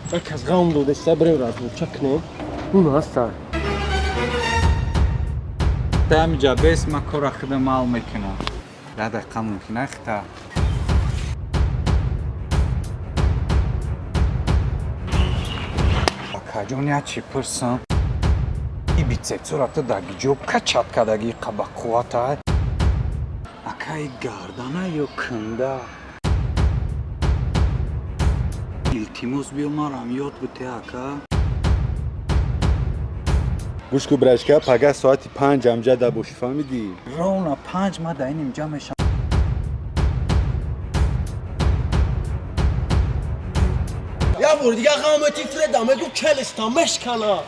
Як кас ғам додеста, бирем разборча кунем. Ун ҳаста. Ҳамиҷа бес, ма кора худам ҳал мекунам. Як дақиқа мумкина хита? Акаҷон, як чӣ пурсам? И бицепсора ту дар гиҷоб качат кадаги қаба қуввата? Акаи, гардана ё кунда? Илтимос, биё марам ёд буте, ака. Гӯш ку, брашка, пага соати 5 амҷада бошӣ, фаҳмидӣ? Ровно 5 ма дар ин инҷа мешам. Як бор дига ғамети, Фреда мегу, келиста мешкана.